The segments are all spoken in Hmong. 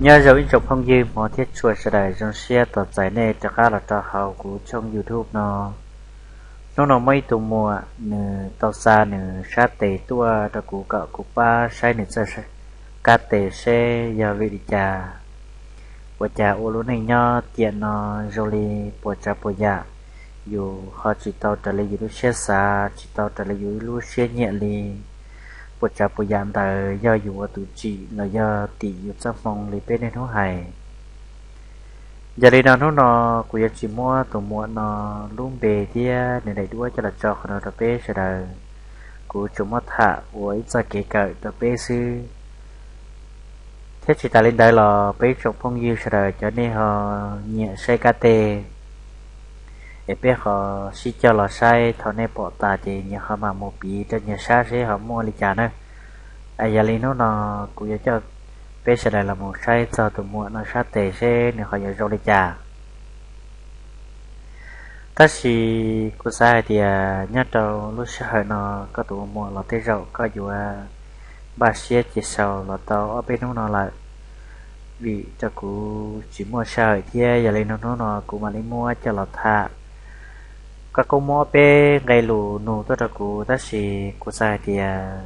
Nyob zoo ib tsoom phooj ywg Hmoob thiab tshua sawv daws, zoo siab tos txais nej rov qab los rau hauv kuv tshooj YouTube no. Hnub no muaj ib tug muam nws tau xa nws sab tes tuaj rau kuv kom kuv pab saib nws txoj kab tes seb yog vim li cas. Ua cas ua lub neej nyob tiam no zoo li puas tsav puas yam, yus ho tsis tau raws li yus lub siab xav, tsis tau raws li yus lub siab nyiam li. Puas tsav puas yam ntawd yog yus ua tus tsim los yog tim yus txoj hmoo li peb niaj hnub hais. Yog li no hnub no kuv yuav tsis muab tus muam no lub npe thiab nws daim duab coj los tso qhov no rau peb sawv daws. Kuv tsuas muab tham ua ib txoj kev kawm rau peb xwb. Thiab tsis tas li ntawd los peb ib tsoom phooj ywg sawv daws cov nej ho nyiam saib kab tes, es peb ho sib coj los saib, thaum nej pom tas ces nyias ho mam mus piv rau nyias sab seb ho muaj li cas na. Yog li hnub no kuv yuav coj peb sawv daws los mus saib txog tus muam no sab tes seb nws ho yuav zoo li cas. Tab sis kuv xav hais tias nyob rau lub sij hawm no koj tus ua muam los tej zaum koj yuav npaj siab cia sau los tau ob peb hnub no lawm, vim rau kuv tsis muaj sij hawm thiab. Yog li no hnub no kuv mam li muab coj los tham. Koj kuj muab ob peb nqe lus nug tuaj rau kuv, tab sis kuv xav hais tias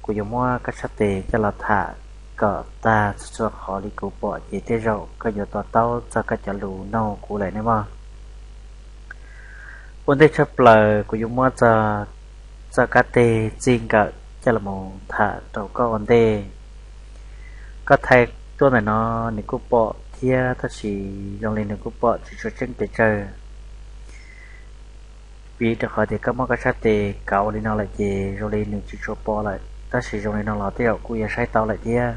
kuv yuav muab koj sab tes coj los tham kom tag txhua txhua qhov li kuv pom ces tej zaum koj yuav to taub txog koj cov lus nug kuv lawm ne mog. Ua ntej tshaj plaws kuv yuav muab txog txoj kab tes txij nkawm coj los mus tham rau koj ua ntej. Koj thaij tuaj ntawm no nws kuj pom thiab, tab sis zoo li nws kuj pom tsis tshua tseeb pes tsawg. Vim rau qhov tias koj muab koj sab tes kauv li no lawm ces zoo li nws tsis tshua pom lawm, tab sis zoo li no los tej zaum kuj yuav saib tau lawm thiab.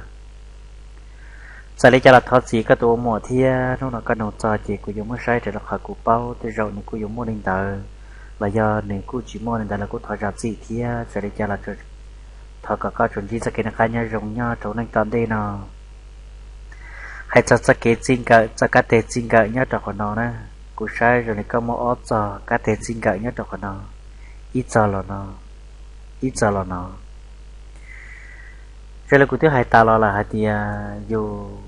Txawm li cas los thov txim koj tus ua muam thiab, hnub no koj nug txog ces kuv yuav muab saib raws li qhov kuv paub, tej zaum nws kuj yuav muaj li ntawd, los yog nws kuj tsis muaj li ntawd los kuj thov zam txim thiab. Txawm li cas los thov kom koj tsuas ntsib txoj kev noj qab nyob zoo nyob rau neej tom ntej no. Hais txog txoj kev txij nkawm, txoj kab tes txij nkawm nyob rau qhov no na, kuv saib zoo li koj muaj ob txog kab tes txij nkawm nyob rau qhov no, ib txog los no, ib txog los no. Raws li kuv twb hais tas los lawm hais tias yus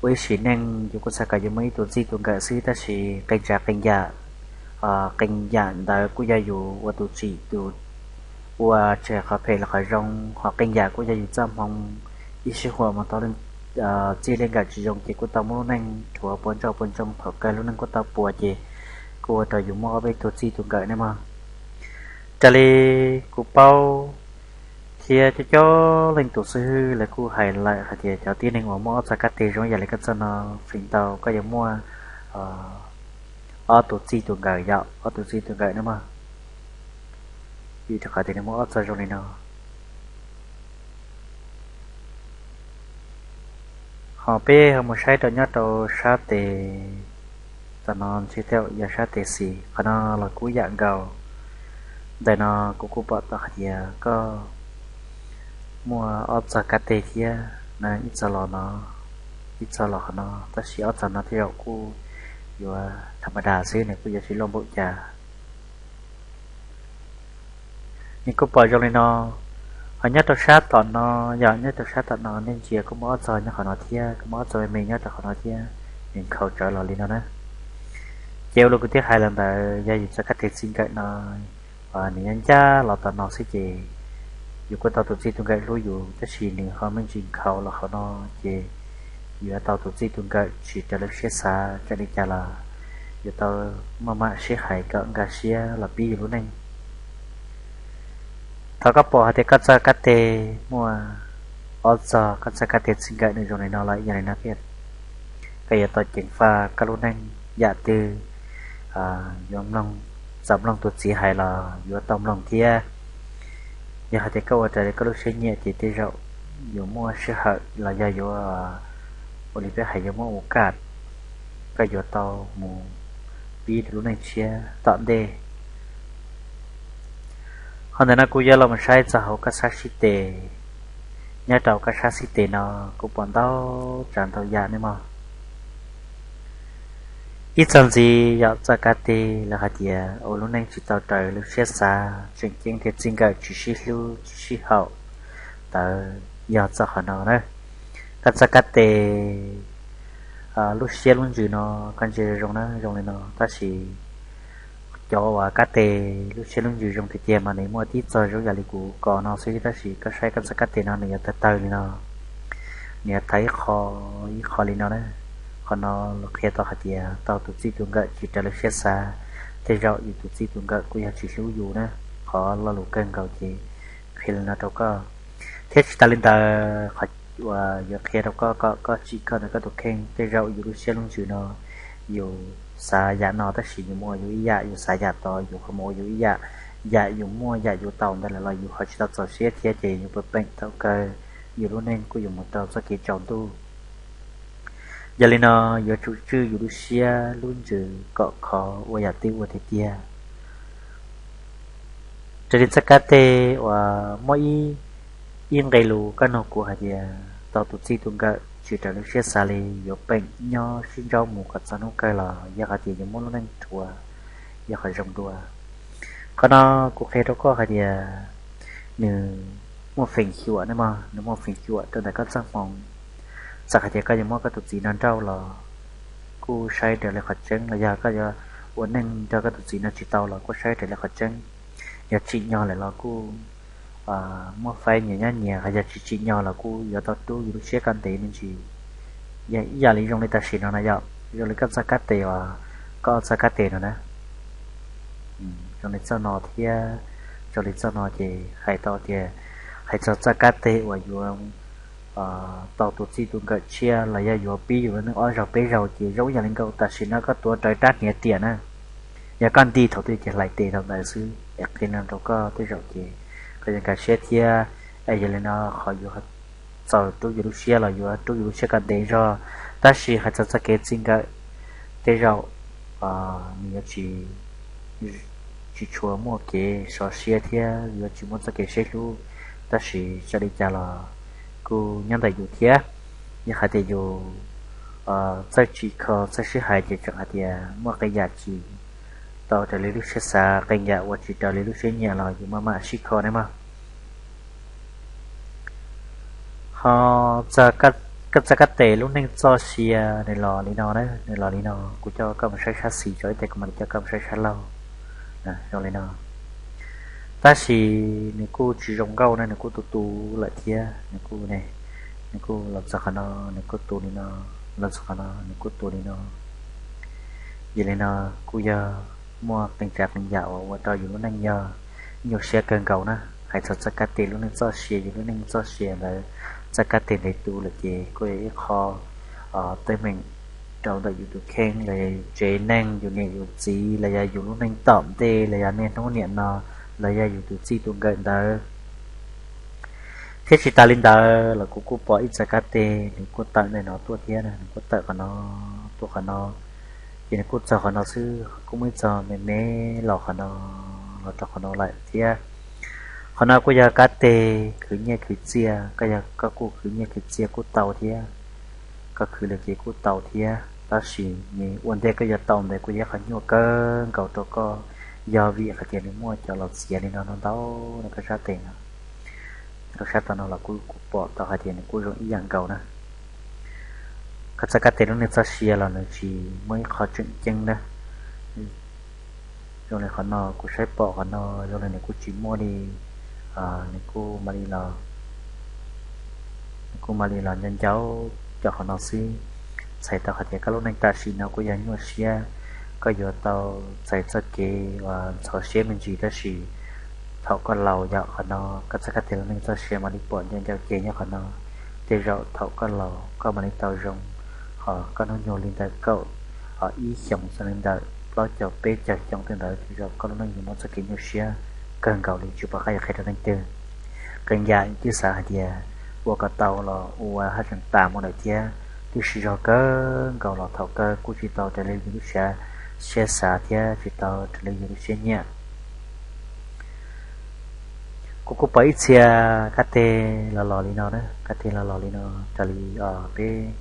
ua ib sim neej yus kuj xav kom yus muaj ib tug txij tug nkawm xwb, tab sis qee tsav qee yam, qee yam ntawd kuj yog yus ua tus tsim tus ua tseg qhov phem los qhov zoo, ho qee yam kuj yog yus txoj hmoo ib sij huam mus tau leej txij leej nkawm tsis zoo ces kuj tau muab lub neej rhuav puas ntsoj puas ntsoog, thaum kawg lub neej kuj tau puas ces kuj ua rau yus muaj ob peb tug txij tug nkawm ne mog. Raws li kuv paub thiab coob coob leej tus xib hwb lawv kuj hais lawm hais tias cov tib neeg uas muaj ob txog kab teg zoo yam li koj txoj no feem ntau koj yuav muaj ob tug txij tus nkawm, yog ob tug txij tus nkawm ne mog. Vim rau qhov tias nws muaj ob txog zoo li no. Ho peb ho mus saib rau nyob rau sab tes, tam no ntshe tej zaum yog sab tes xis, qhov no los kuj yam nkaus. Ntawm no kuv kuj pom tau hais tias koj muaj ob txog kab teg thiab na, ib txog los no, ib txog los qhov no, tab sis ob txog no tej zaum kuj yuav tham ma das xwb, nws kuj yuav tsis loj npaum cas. Nws kuj pom zoo li no. Ho nyob rau sab tom no, yog nyob rau sab tom no nej ntsia kuj muaj ob txog nyob qhov no thiab, kuj muaj ob txog me me nyob rau qhov no thiab, nws nkhaus tsawv los li no na. Ces ua li kuv twb hais los ntawd, yog yus txoj kab teg txij nkawm no nws nyob ncaj los tom no xwb ces yus kuj tau tus txij tus nkawm hlub yus, tab sis nws ho me ntsis nkhaus los qhov no ces yuav tau tus txij tus nkawm tsis raws lub siab xav, txawm li cas los yuav tau maj mam sib hais kom nkag siab los pib yus lub neej. Thaum koj pom hais tias koj txoj kab teg muaj ob txog, koj txoj kab teg txij nkawm nws zoo li no lawm, yog li no koj yuav tau ceev faj koj lub neej yam twg, yuav mloog, txawm mloog tus txiv hais los yuav tau mloog thiab. Yog hais tias koj ua raws li koj lub siab nyiam ces tej zaum yuav muaj sij hawm los yog yuav ua li peb hais yuav muaj ua kaj, koj yuav tau mus pib lub neej tshiab tom ntej. Ho ntawm no kuv yuav los mus saib txog hauv koj sab xib tes. Nyob rau koj sab xib tes no kuj pom ntau tsav ntau yam ne mog. Ib txog ntxiv yog txoj kab teg lawv hais tias ua lub neej tsis tau raws lub siab xav, tseem ceeb tias txij nkawm tsis sib hlub tsis sib haum, ntawd yog txoj qhov no na. Koj txoj kab tes lub siab lub ntsws no koj ntsia zoo zoo na, zoo li no, tab sis cov uas kab tes lub siab lub ntsws zoo tiag tiag mas nws muaj tib txoj zoo yam li kuv kos no xwb, tab sis koj saib koj txoj kab tes no nws yuav tawg tawg li no, nws yuav tawg ib qho, ib qho li no na. Qhov no los qhia tau hais tias tau tus txij tus nkawm tsis raws lub siab xav. Tej zaum yus tus txij tus nkawm kuj yog tsis hlub yus na. Qhov lo lus kawg nkaus ces qhia li no rau koj. Thiab tsis tas li ntawd, qhov uas yuav qhia rau koj kom koj tsim kho ntawm koj tus kheej, tej zaum yus lub siab lub ntsws no yus xav yam no tab sis yus muaj yus ib yam, yus xav yam tod yus ho muaj yus ib yam. Yam yus muaj yam yus tau ntawd lawm los yus ho tsis tau txaus siab thiab ces yus puas peem tau kawg, yus lub neej kuj yuav mus rau txoj kev tsaus ntuj. Yog li no, yuav tsum tswj yus lub siab lub ntsws kom khov ua yam twg ua tiag tiag. Raws li txoj kab tes uas muaj ib nqe lus koj nug kuv hais tias tau tus txij tus nkawm tsis raws lub siab xav li, yuav peem nyob sib ntsaub mus kom txog hnub kawg los yog hais tias yuav muab lub neej rhuav, yog qhov zoo dua. Qhov no kuv qhia rau koj hais tias nws muaj feem xyuam ne mog, nws muaj feem xyuam rau ntawm koj txoj hmoo. Txawm hais tias koj yuav muab koj tus txiv no nrauj los kuj saib raws li qhov tseeb, los yog koj yuav ua neej nrog koj tus txiv no tsis tau los kuj saib raws li qhov tseeb. Yog tsim nyog lawm los kuj muab faib nyias nyob nyias, yog tsis tsim nyog los kuj yuav tau rub yus lub siab koj ntev me ntsis. Yog ib yam li zoo li tam sim no na yom, zoo li koj txoj kab tes uas, koj txoj kab tes no na, zoo li txoj no thiab, zoo li txoj no ces hais tau tias, hais txog txoj kab tes uas yuav tau tus txij tus nkawm tshiab los yog yuav pib yus lub neej ob zaug peb zaug ces zoo ib yam li nkaus tam sim no koj tuav rawv rab hniav riam na. Yog koj nti thaum twg ces hlais tes thaum ntawd xwb. Es qhia no rau koj tej zaum ces koj yuav nkag siab thiab. Es yog li no qhov yuav txaus rub yus lub siab los yuav rub yus lub siab kom ntev zog, tab sis hais txog txoj kev txij nkawm tej zaum nws yuav tsis tsis tshua muaj kev sov siab thiab yuav tsis muaj txoj kev sib hlub. Tab sis txawm li cas los kuj nyob ntawm yus thiab. Yog hais tias yus txawj tsim kho txawj sib hais ces tseem hais tias muaj qee yam tsis tau raws li lub siab xav, qee yam ua tsis raws li lub siab nyiam los yus maj mam sib kho ne mog. Ho koj txoj kab tes lub neej txoj sia nws los li no na, nws los li no, kuv coj koj mus saib sab xis tso ib teg kuv mam li coj koj mus saib sab laug. Zoo li no. Tab sis nws kuj tsis zoo nkauj na, nws kuj tu tu lawm thiab, nws kuj ne, nws kuj los txog qhov no, nws kuj tu li no, los txog qhov no nws kuj tu li no. Yog li no kuj yog muaj qee tsav qee yam uas ua rau yus lub neej yog nyuaj siab kawg nkaus na. Hais txog txoj kab tes lub neej txoj sia, yus lub neej txoj sia ntawd txoj kab tes ntev tu lawm ces kuj yog ib qho teeb meem rau ntawm yus tus kheej los yog yus tsev neeg, yus niam yus txiv los yog yus lub neej tom ntej los yog niaj hnub niam no los yog yus tus txij tus nkawm ntawd. Thiab tsis tas li ntawd los kuv kuj pom ib txoj kab tes nws kuj tawm ntawm no tuaj thiab, nws kuj tawm qhov no tuaj qhov no, ces nws kuj txog qhov no xwb, kuj muaj ib txoj me me los qhov no, los rau qhov no lawm thiab. Qhov no kuj yog kab tes khwv nyiaj khwv txiaj, koj yog koj kuj khwv nyiaj khwv txiaj kuj tau thiab, koj khwv lawm ces kuj tau thiab, tab sis nws ua ntej koj yuav tau ntawd kuj yog qhov nyuaj kawg nkaus rau koj, yog vim hais tias nws muaj cov los txiav li no ntau ntau na, koj sab tes no, koj sab tom no los kuj kuv pom tau hais tias nws kuj zoo ib yam nkaus na. Koj txoj kab tes lub neej txoj sia los nws tsis muaj ib qho tseem ceeb na. Zoo li qhov no kuv saib pom qhov no zoo li nws kuj tsis muaj li, nws kuj mam li los, nws kuj mam li los nco nco cov qhov no xwb. Txhais tau hais tias koj lub neej tam sim no kuj yog nyuaj siab, koj yuav tau txais txoj kev uas ntxhov siab me ntsis, tab sis thaum koj laus yog qhov no, koj txoj kab tes lub neej txoj sia mam li pom nco nco ceg nyob qhov no. Tej zaum thaum koj laus koj mam li tau zoo, ho koj hnub nyoog li ntawm kaum ib xyoos txog li ntawm plaub caug peb caug xyoo tej ntawd, tej zaum koj lub neej yuav muaj txoj kev nyuaj siab kawg nkaus li tsis pom qab yuav qhia rau leej twg. Qee yam twb xav hais tias ua kom tau los ua haj tseem tas mus lawm thiab, twb siv zog kawg nkaus los thaum kawg kuj tsis tau raws li yus lub siab, siab xav thiab tsis tau raws li yus lub siab nyiam. Kuv kuj pom ib txhia kab tes los los li no na, kab tes los los li no, raws li peb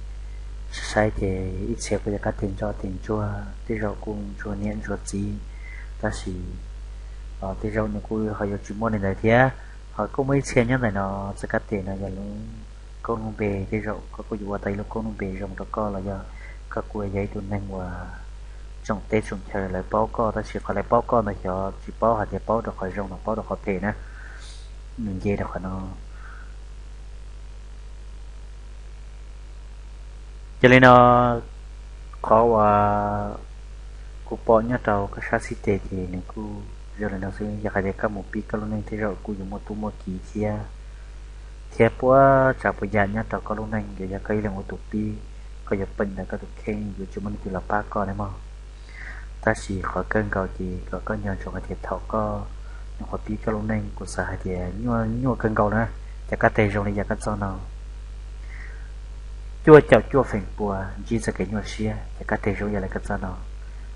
saib ces ib txhia kuj yog kab tes ntso tes ntsuag, tej zaum kuj ntsuag niam ntsuag txiv, tab sis tej zaum nws kuj ho yuav tsis muaj li ntawd thiab. Ho kuj muaj ib txhia nyob ntawm no, txoj kab tes no yog lub koob lub npe, tej zaum koj kuj yuav ua tau ib lub koob lub npe zoo rau koj los yog koj kuj yog ib tug neeg uas tsoom teb tsoom chaw lawv paub koj, tab sis qhov lawv paub koj ntawd xyov tsis paub hais tias paub rau qhov zoo los paub rau qhov phem na. Nws nce rau qhov no. Yog li no, qhov uas kuv pom nyob rau koj sab xib teg ces nws kuj zoo li no xwb. Yog hais tias koj mus pib koj lub neej tej zaum kuj yuav muaj tub muaj kiv thiab, thiab puas tsav puas yam nyob rau koj lub neej yuav yog koj ib leeg ua tus pib, koj yuav peem ntawm koj tus kheej, yuav tsis muaj leej twg los pab koj li mog. Tab sis qhov kawg nkaus ces kom koj nco ntsoov hais tias thaum koj nyuam qhuav pib koj lub neej, kuv xav hais tias nyuaj nyuaj kawg nkaus na, ces kab teg zoo li yam koj txog no, cuaj caum cuaj feem pua ntsib txoj kev nyuaj siab, ces kab teg zoo yam li koj txog no.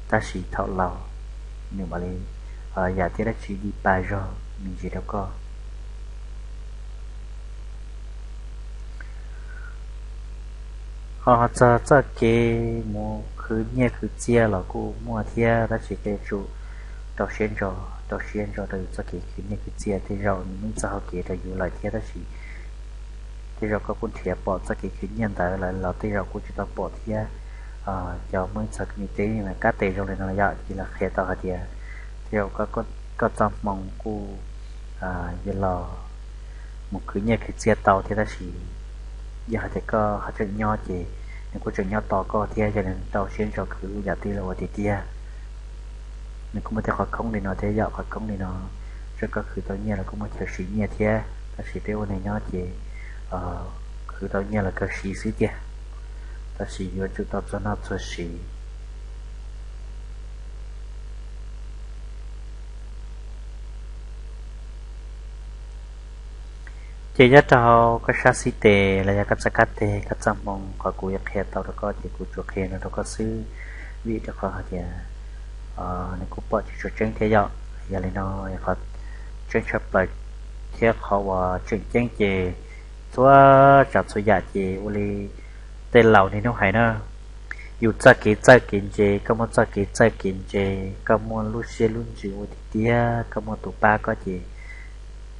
Tab sis thaum laus nws mam li yam thiab dab tsi li pa zog me ntsis rau koj. Ho txog txoj kev mus khwv nyiaj khwv txiaj los kuj muaj thiab, tab sis koj yuav tsum rau siab ntso, rau siab ntso rau yus txoj kev khwv nyiaj khwv txiaj. Tej zaum nws muaj ib txoj hau kev rau yus lawm thiab, tab sis tej zaum koj kuj nrhiav pom txoj kev khwv nyiaj ntawd lawm los tej zaum kuj tsis tau pom thiab. Cov muaj ib txoj me teb mas kab teg zoo li no yom, ces lawv qhia tau hais tias tej zaum koj txoj hmoo kuj yuav los mus khwv nyiaj khwv txiaj tau thiab, tab sis yog hais tias koj ho tseem nyob ces nws kuj tseem nyob tos koj thiab, yog li rau siab ntso khwv yam twg los ua tiag tiag. Nws kuj muaj tej qhov khoob li no thiab yom, qhov khoob li no txawm koj khwv tau nyiaj los kuj muaj chaw siv nyiaj thiab, tab sis peb ua neeg nyob ces khwv tau nyiaj los kawg siv xwb tiag, tab sis yuav tsum tau txuag noj txuag siv. Ces nyob rau koj sab xib teg los yog koj txoj kab teg koj txoj hmoo, qhov kuv yuav qhia tau rau koj ces kuv tsuas qhia no rau koj xwb, vim rau qhov hais tias nws kuj pom tsis tshua tseeb thiab yom. Yog li no, qhov tseeb tshaj plaws thiab qhov uas tseem ceeb ces txhua tsav txhua yam ces ua li tej laus niaj hnub hais na, yus txoj kev txawj kev ntse, koj muaj txoj kev txawj kev ntse, koj muaj lub siab lub ntsws ua tiag tiag, koj muaj tus pab koj ces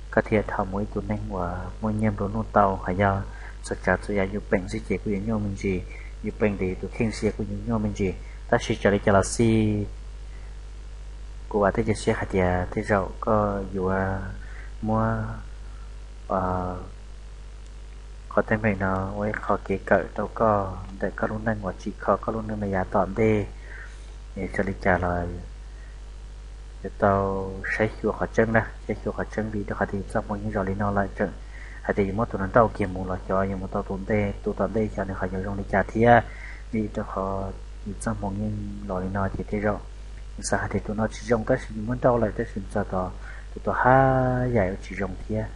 koj thiaj tau mus ua ib tug neeg uas muaj nyiaj nplua nuj tau. Hos yog txhua tsav txhua yam yus peem xwb ces kuj yuav nyuaj me ntsis, yus peem ntawm yus tus kheej xwb kuj yuav nyuaj me ntsis. Tab sis txawm li cas los xij, kuv vam thiab cia siab hais tias tej zaum koj yuav muab qhov teeb meem no ua ib qho kev kawm rau koj ntawm koj lub neej uas tsim kho koj lub neej me yav tom ntej. Es txawm li cas los yuav tau saib xyuas qhov tseeb na, saib xyuas qhov tseeb, vim rau qhov tias yus txoj hmoo yeej zoo li no lawm, tseem hais tias yus muab tus no nrauj kiag mus los xyov yus mus tau tus ntej, tus tom ntej xyov nws ho yuav zoo li cas thiab. Vim rau qhov yus txoj hmoo yeej los li no ces tej zaum yus xav hais tias tus no tsis zoo, tab sis yus muab nrauj lawm tab sis txog tod tus tom haj yam yuav tsis zoo thiab.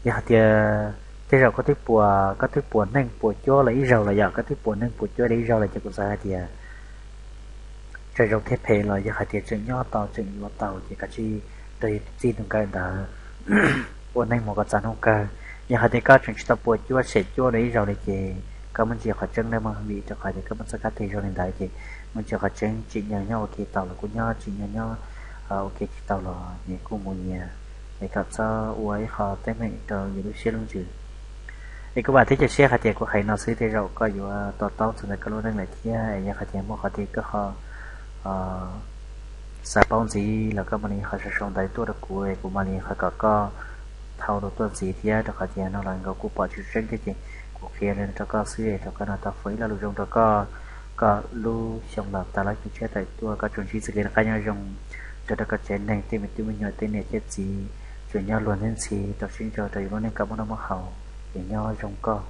Yog hais tias tej zaum koj twb puas, koj twb puas neej puas cuab los ib zaug lawm yom, koj twb puas neej puas cuab los ib zaug lawm ces kuv xav hais tias txawm zoo thiab phem los yog hais tias tseem nyob tau tseem yuav tau ces kav tsij nrog yus tus txij tus nkawm ntawd ua neej mus kom txog hnub kawg. Yog hais tias koj tseem tsis tau puas cuab tshem cuab los ib zaug li ces koj muab ntsia qhov tseeb na mog, vim rau qhov tias koj muaj txoj kab teg zoo li ntawd ces muab ntsia qhov tseeb, tsim nyog nyob ua ke tau los kuj nyob, tsim nyog nyob ua ke tsis tau los nyias kuj mus nyias, es kom txhob ua ib qho teeb meem rau yus lub siab lub ntsws. Es kuv vam thiab cia siab hais tias kuv hais no xwb tej zaum koj yuav to taub txog ntawm koj lub neej lawm thiab. Es yog hais tias muaj qhov twg koj ho xav paub ntxiv los koj mam li ho sau sau ntawv tuaj rau kuv, kuv mam li ho kom koj thau rau tuaj ntxiv thiab, rau qhov tias no los nkaus kuj pom tsis tseeb thiab ces kuv qhia li no rau koj xwb, thov koj no tau foom ib lo lus zoo rau koj, kom lub xyoo los tas los cuj tshiab tawm tuaj koj tsuas ntsib txoj kev noj qab nyob zoo, nrog rau koj tsev neeg tej me tub me nyuam tej niam tej txiv tsuas nyob luag ntxhi ntxhi rau siab ntso rau yus lub neej kom muaj noj muaj haus, es nyob zoo koj.